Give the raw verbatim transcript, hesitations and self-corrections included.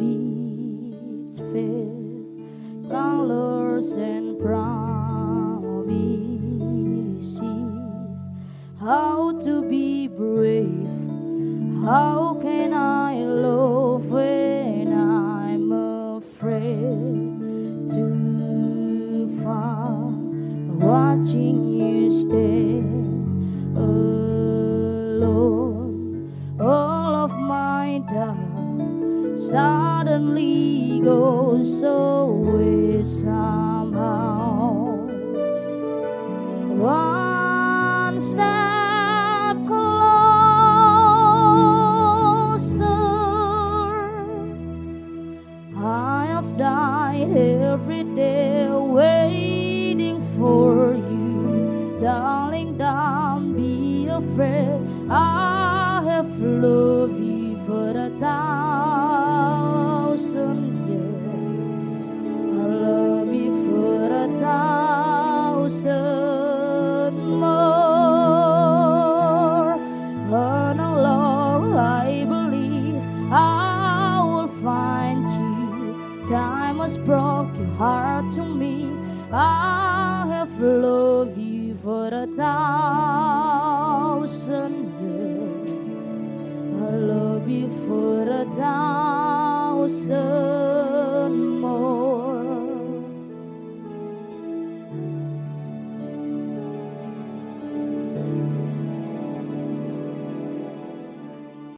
Habits, faith, colors and promises. How to be brave? How can I love when I'm afraid? Too far, watching you stand alone. All of my doubt suddenly goes away somehow. One step closer. I have died every day waiting for you. Darling, don't be afraid. I have loved you for a thousand years. I love you for a thousand more. And alone I believe I will find you. Time has brought your heart to me. I have loved you for a thousand years. I love you for a thousand